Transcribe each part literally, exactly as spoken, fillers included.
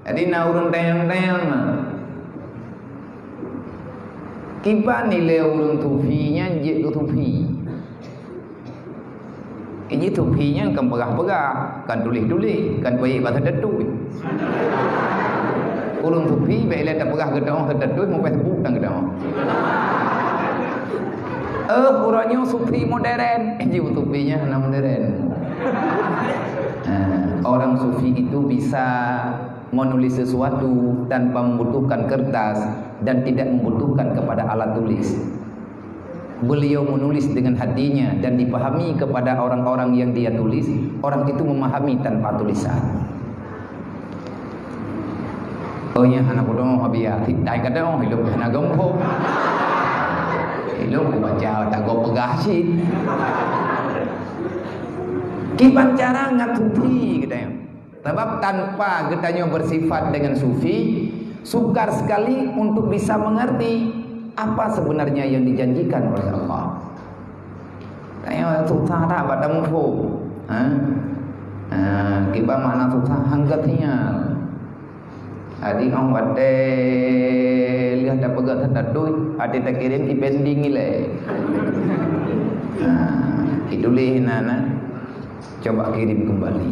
Jadi na ureuëng tanyong-tanyong na. Kiban ilée ureuëng sufi nyan jeuet keu sufi. Iji sufi nyan kan peugah-peugah, kan tuléh-tuléh, kan peuék bak teutatui. Ureuëng sufi bèk ilée tapeugah geutanyoe teutatui, mupèh teupuk tan geutanyoe. Eh, uroe nyoe sufi modern. Iji sufi nyan hana modern. Ha, orang sufi itu bisa menulis sesuatu tanpa membutuhkan kertas dan tidak membutuhkan kepada alat tulis. Beliau menulis dengan hatinya dan dipahami kepada orang-orang yang dia tulis, orang itu memahami tanpa tulisan. Oh, nyang hana peudoh biasa, sit dai kadang ilok hana geumpok. Ilok baca tagob peugah cit. Kiban cara ngat sufi geutanyoe. Sabab tanpa geutanyoe bersifat dengan sufi, sukar sekali untuk bisa mengerti apa sebenarnya yang dijanjikan oleh Allah. Tanyoe susah that bak tamuphom. Ha? Ha, kiban makna susah hangga sinyal. Jadi, 'oh watèe lheueh tapeugah teutatui, até takirém dipending ilée. Ha, dituléh na, na. Coba kirim kembali.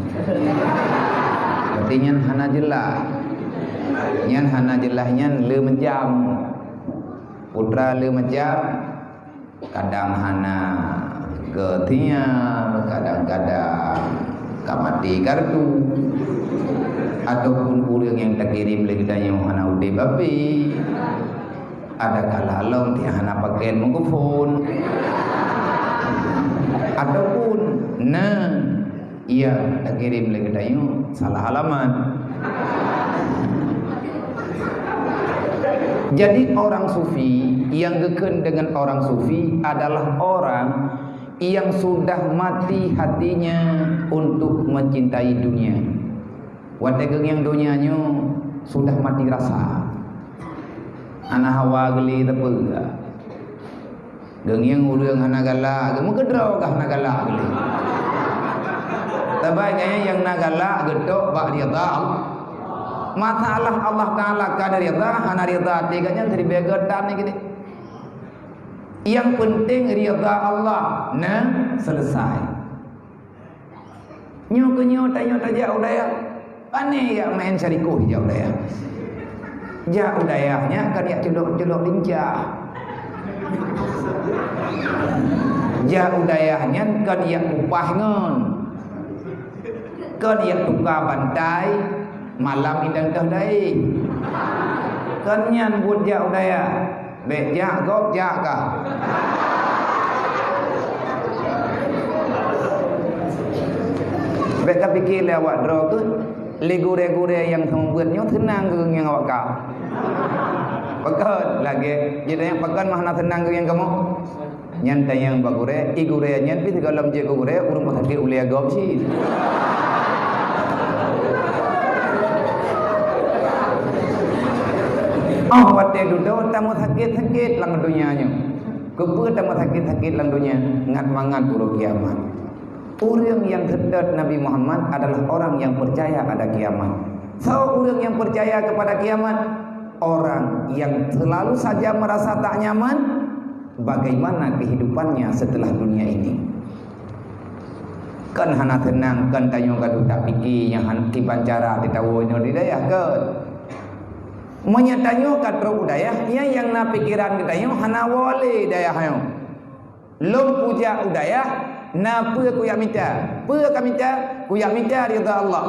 Berarti nyan hana jeulaih. Nyan hana jeulaih nyan le macam. Putra le macam, kadang hana geusinyal, kadang-kadang ka maté kartu. Ataupun ureuëng nyang takirém lé geutanyoe hana udeb api. Ada kala lom tiang hana pakèt meukeufon. Ataupun na nyang takirém lé geutanyoe salah alamat. Jadi orang sufi, yang geukheun dengan orang sufi adalah orang yang sudah mati hatinya untuk mencintai dunia. Watèe geungieng donya nyoe sudah mati rasa. Hana hawa geuli teupeugah. Geungieng ureuëng hana galak, meukeudroe kah hana galak geuli. Sabab nyang na galak geutok bak ridha Allah. Masalah Allah Taala ka ridha, hana ridha até geuh nyan siribèe geuh tan nyan keudéh. Yang penting ridha Allah na selesai. Nyoe keu nyoe tanyoe tajak u dayah. Pane jak maén sarikoh jak u dayah. Jak u dayah nyan kon jak culok-culok lincah. Jak u dayah nyan kon jak kupaih ngon. Kon jak tuka bantai malam idang teuh dai. Kon nyan buet jak u dayah. Bèk jak gob jak kah. Bèk ka pike lé awak droe keuh, lé gurèe-gurèe nyang seumeubeuet nyoe seunang keu ngon awak kah. Pakon lagèe, jeuet nyang pakon mah hana seunang keu ngon kamoe. Nyan tanyong bak gurèe, i gurèe nyan pih sigohlom jeuet keu gurèe, ureueng sakét ulèe gob cit. 'Oh watèe dudoe tameusakét-sakét lam donya nyoe. Keupeue tameusakét-sakét lam donya? Ngat mangat uroe kiamat. Ureueng nyang seutôt Nabi Muhammad adalah orang yang percaya ada kiamat. Soe ureueng nyang percaya kepada kiamat? Orang yang selalu saja merasa tak nyaman bagaimana kehidupannya setelah dunia ini. Kon hana seunang, kon tanyoe gadoh tapike nyang han-, kiban cara teuh tawoe nyoe di dayah, kon. Meunyoe tanyoe ka trok u dayah, nyan nyang na pikeran geutanyoe hana woe lé dayah nyoe. Lôn kujak u dayah, na peue kujak mita? Peue ka mita? Kujak mita ridha Allah.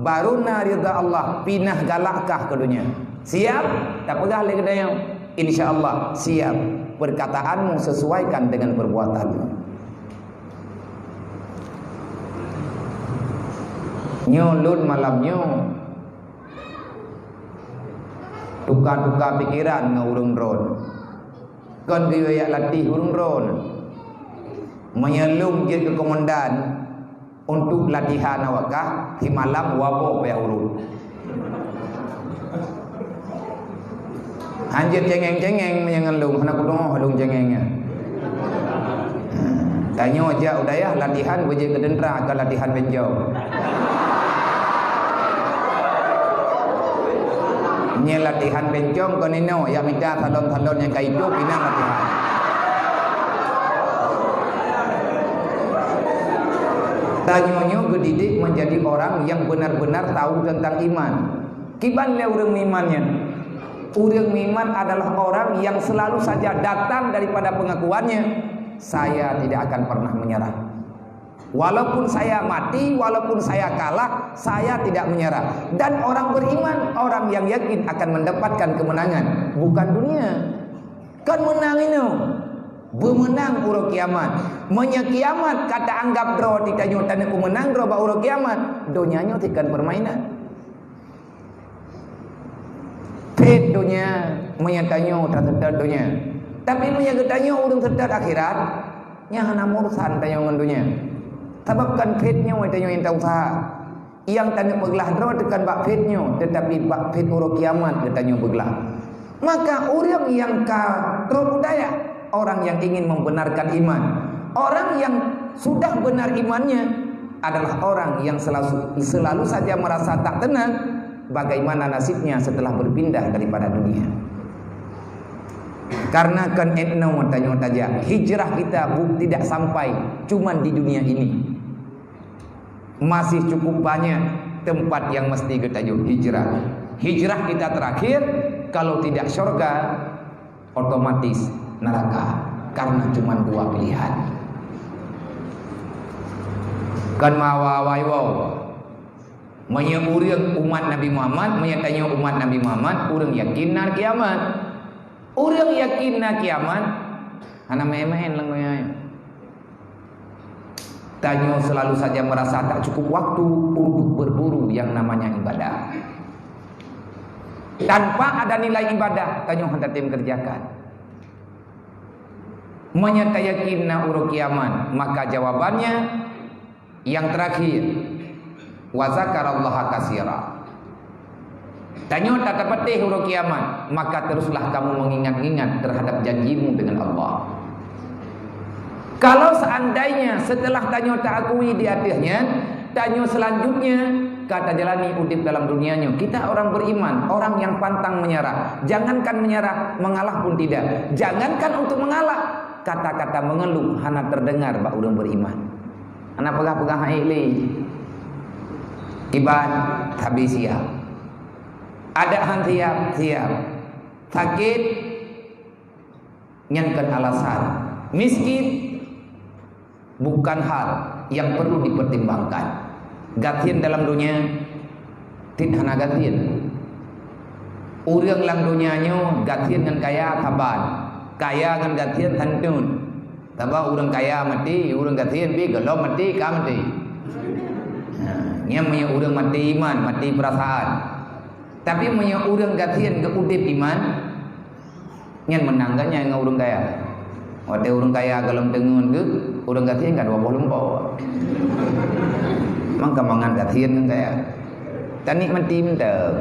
Baru na ridha Allah, pinah galak kah keu donya. Siap? Tapeugah lé geutanyoe, insya Allah siap. Perkataanmu sesuaikan dengan perbuatanmu. Nyoe lôn malam nyoe tuka-tuka pikeran ngon ureueng droeneuh. Kon geuyue jak latih ureueng droeneuh. Meunyoe lôn jeuet keu komandan untuk latihan awak kah, simalam waboh payah urot. Hanjeuet cengeng-cengeng meunyoe ngon lôn, hana kudeungoe lôn cengeng nyan. Tanyoe jak u dayah latihan beujeuet keu teuntra, kon latihan benjong. Nyan latihan bencong kon inoe, ya mita salon-salon nyang ka idup inong latihan. Tanyoe nyoe geudidik menjadi orang yang benar-benar tahu tentang iman. Kiban lé ureuëng meuiman nyan? Ureuëng meuiman adalah orang yang selalu saja datang daripada pengakuannya, "Saya tidak akan pernah menyerah. Walaupun saya mati, walaupun saya kalah, saya tidak menyerah." Dan orang beriman, orang yang yakin akan mendapatkan kemenangan, bukan dunia. Kan meunang inoe, beumeunang uroe kiamat. Meunyoe kiamat ka taanggab droe, tanyoe taneuk beumeunang droe bak uroe kiamat, donya nyoe teuk kon permainan. Phét donya, meunyoe tanyoe taseutôt donya. Tapi meunyoe geutanyoe ureuëng seutôt akhirat, nyan hana meurusan tanyoe ngon donya. Sabab kon phét nyoe tanyoe nyang tausaha. Nyang taneuk peuglah droe teuk kon bak phét nyoe, teutapi bak phét uroe kiamat geutanyoe peuglah. Maka ureuëng nyang ka trok u dayah, orang yang ingin membenarkan iman, orang yang sudah benar imannya adalah orang yang selalu, selalu saja merasa tak tenang bagaimana nasibnya setelah berpindah daripada dunia. Karena kan etno tanyoe tajak, hijrah kita bu-, tidak sampai cuman di dunia ini. Masih cukup banyak tempat yang mesti geutanyoe hijrah. Hijrah kita terakhir, kalau tidak syurga, otomatis neraka. Karena cuma dua pilihan. Kan mawa-wa iwoe. Meunyoe ureuëng umat Nabi Muhammad, meunyoe tanyoe umat Nabi Muhammad, ureuëng yakin na kiamat. Ureuëng yakin na kiamat, hana main-main lam dunia nyoe. Tanyoe selalu saja merasa tak cukup waktu untuk berburu yang namanya ibadah. Tanpa ada nilai ibadah, tanyoe hana tem kerjakan. Meunyoe tayakin na uroe kiamat, maka jawabannya yang terakhir, "Wa zakarallaha katsira." Tanyoe tatapatéh uroe kiamat, maka teruslah kamu mengingat-ingat terhadap janjimu dengan Allah. Kalau seandainya setelah tanyoe taakui di ateueh nyan, tanyoe selanjutnya ka tajalani udeb dalam dunia nyoe, kita orang beriman, orang yang pantang menyerah. Jangankan menyerah, mengalah pun tidak. Jangankan untuk mengalah, kata-kata mengeluh hana terdengar bak ureuëng beriman. Hana peugah-peugah hai lé. Iban, habéh siap. Adak han siap, siap. Sakét, nyan kon alasan. Miskin, bukan hal yang perlu dipertimbangkan. Gasien dalam dunia, cit hana gasien. Ureuëng lam dunia nyoe gasien ngon kaya saban, kaya ngon gasien santun. Sabab ureuëng kaya maté, ureuëng gasien pih gohlom maté ka maté. Ha, nyan meunyoe ureuëng maté iman, maté peurasaan. Tapi meunyoe ureuëng gasien geuudeb iman, nyan meunang geuh nyan ngon ureuëng kaya. Watée ureuëng kaya gohlom teungeut geuh, ureuëng gasien ka dua boh lumpoe. Mangka mangat gasien ngon kaya. Tanikmati mantong.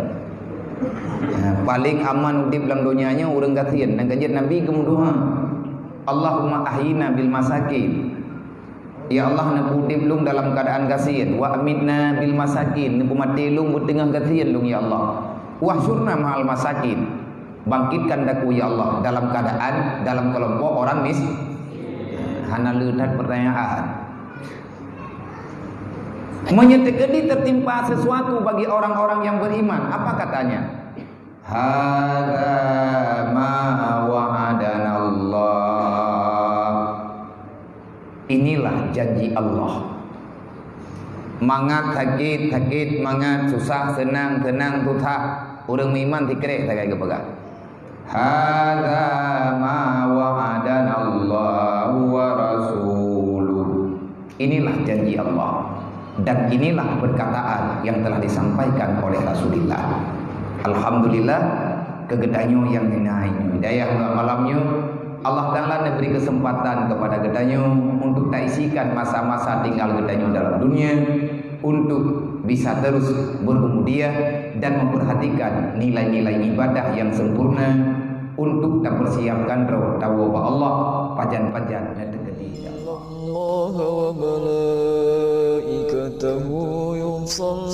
Ha, paléng aman udeb lam donya nyoe ureuëng gasien. Dan ka jeuet Nabi geumeudoá, "Allahumma ahyina bil masakin." Ya Allah, neupeuudeb lôn dalam keuadaan gasien. "Wa amitna bil masakin." Neupeumaté lôn beuteungoh gasien lôn, ya Allah. "Wahsyurna ma'al masakin." Bangkitkan daku, ya Allah, dalam keuadaan, dalam keulompok orang mis-, hana le that pertanyaan. Meunyoe teukeudi tertimpa sesuatu bagi orang-orang yang beriman, apa katanya? "Hadza ma wa'adanallah." Inilah janji Allah. Mangat sakét, sakét, mangat susah, seunang, seunang, susah. Ureuëng meuiman sikrek sagai geupeugah. "Hadza ma wa'adanallahu wa rasuluh." Inilah janji Allah. Dan inilah perkataan yang telah disampaikan oleh Rasulullah. Alhamdulillah, keu geutanyoe nyang hina nyoe. Di dayah malam nyoe, Allah Taala neubri keuseumpatan keupada geutanyoe untuk taisikan masa-masa tinggal geutanyoe dalam dunia untuk bisa terus berumudiah dan memperhatikan nilai-nilai ibadah yang sempurna untuk tapersiapkan droe tawoe bak Allah pajan-pajan nyang teukeudi. إن الله وملائكته يصلون